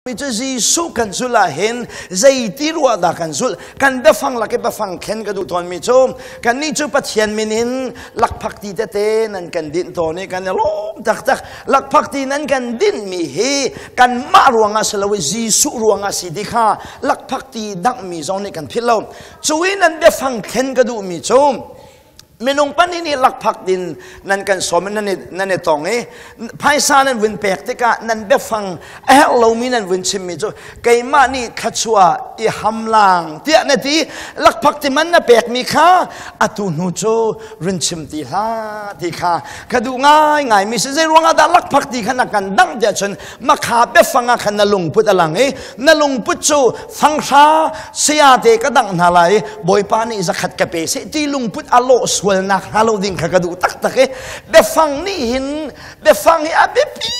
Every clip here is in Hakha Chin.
Mi cu Jesuh kan zulh ah hin zeiti ruah dah kan zulh? Kan biafang lak i biafang thlen ka duh tawnmi cu, kannih cu Pathian min in lakphakti tete nan kan dinh tawn i kan i lawm taktak. Lakphakti nan kan dinhmi hi kanmah ruangah si lo i Jesuh ruangah si ti kha lakphakti danghmi zong nih kan philh lo. Cu i nan biafang thlen ka duhmi cu, minung pahnih nih lakphak din nan kan sawm i nan i tong i phaisa nan vun pek tikah nan biafang a herh lomi nan vun chimmi cu, "Keimah nih thluachuah i hamlang," tiah na ti. Lakphak ti man na pekmi kha atu hnu cu run chim ti hlah ti kha ka duh ngai ngai mi si. Zei ruangah dah lakphak ti kha na kan dangh tiah cun, makha biafang ah khan na lungput a lang i na lungput cu fanghra saya te ka dangh hna lai, Bawipa nih 100 ka pe seh ti lungput a lawh sualnak hnga lo ding kha ka duh taktak i biafang nih hin, biafang hi a biapi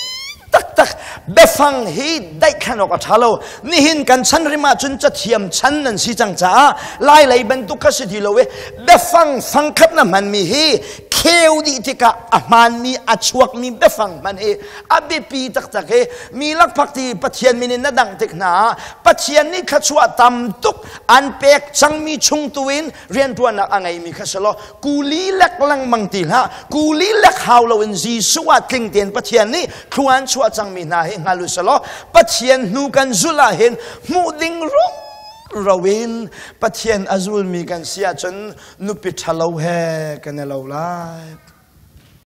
taktak. Biafang hi daihkhan awk a ṭha lo. Nihin kan chan rim ah cun cathiam chan nan si cang caah lai lei bantuk kha si ti lo i biafang fangkhat na hmanmi hi kheu dih tikah a hmaanmi a chuakmi biafang hman hi a biapi taktak i mi lakphak ti Pathian min in na dangh tik hna ah Pathian nih thluachuah tam tuk an pek cangmi chung tu in rianṭuannak a ngeimi kha si law kuli lek lengmang ti hlah. Kuli lek hau loin Jesuh ah tling tein Pathian nih thlua an chuah cangmi hna hi hngal u sih law, Pathian hnu kan zulh ah hin hmuh ding rum ro in Pathian a zulmi kan si ahcun nupi ṭhalo he kan i lo lai.